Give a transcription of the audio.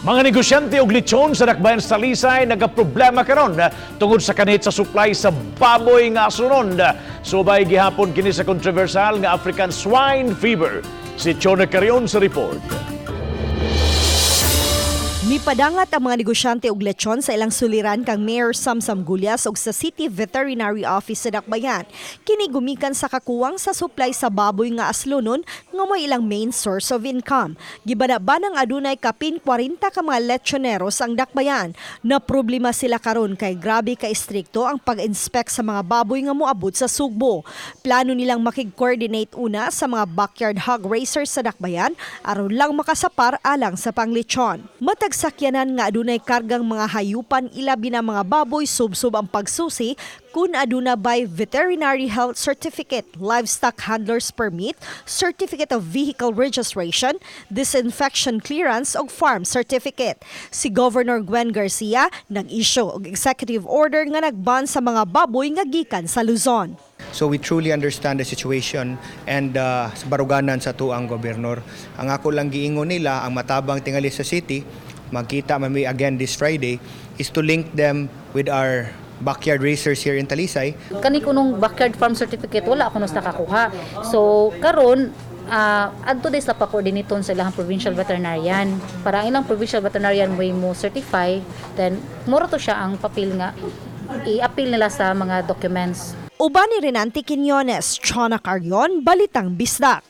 Mga negosyante og lechon sa Dakbayan sa Talisay nagaproblema karon tungod sa kanhit sa supply sa baboy nga asunon. Subay gihapon kini sa kontrobersyal nga African Swine Fever. Si Chona Carion sa report. Mipadangat ang mga negosyante og lechon sa ilang suliran kang Mayor Samsam Gullas og sa City Veterinary Office sa Dakbayan. Kini gumikan sa kakuwang sa supply sa baboy nga aslonon nga may ilang main source of income. Gibana-banang adunay kapin 40 ka mga lechoneros ang Dakbayan. Na problema sila karon kay grabe ka istrikto ang pag-inspect sa mga baboy nga moabot sa Sugbo. Plano nilang makig-coordinate una sa mga backyard hog raisers sa Dakbayan aron lang makasapar alang sa panglechon. Matag sakyanan nga adunay kargang mga hayupan, ilabi na mga baboy, subsob ang pagsusi kung aduna by veterinary health certificate, livestock handlers permit, certificate of vehicle registration, disinfection clearance ug farm certificate. Si Governor Gwen Garcia nag-issue og executive order nga nagban sa mga baboy nga gikan sa Luzon. So we truly understand the situation and sa baruganan sa atuang gobernador. Ang ako lang giingon nila, ang matabang tingali sa city, magkita man mi again this Friday, is to link them with our backyard racers here in Talisay. Kani kunong backyard farm certificate, wala ako nos nakakuha. So karon adto day sa pa-coordinaton sa ilang provincial veterinarian para ang ilang provincial veterinarian way mo certify, then mura to siya ang papel nga i-appeal nila sa mga documents. Uban ni Renante Quiñones, Chona Carion, Balitang Bisdak.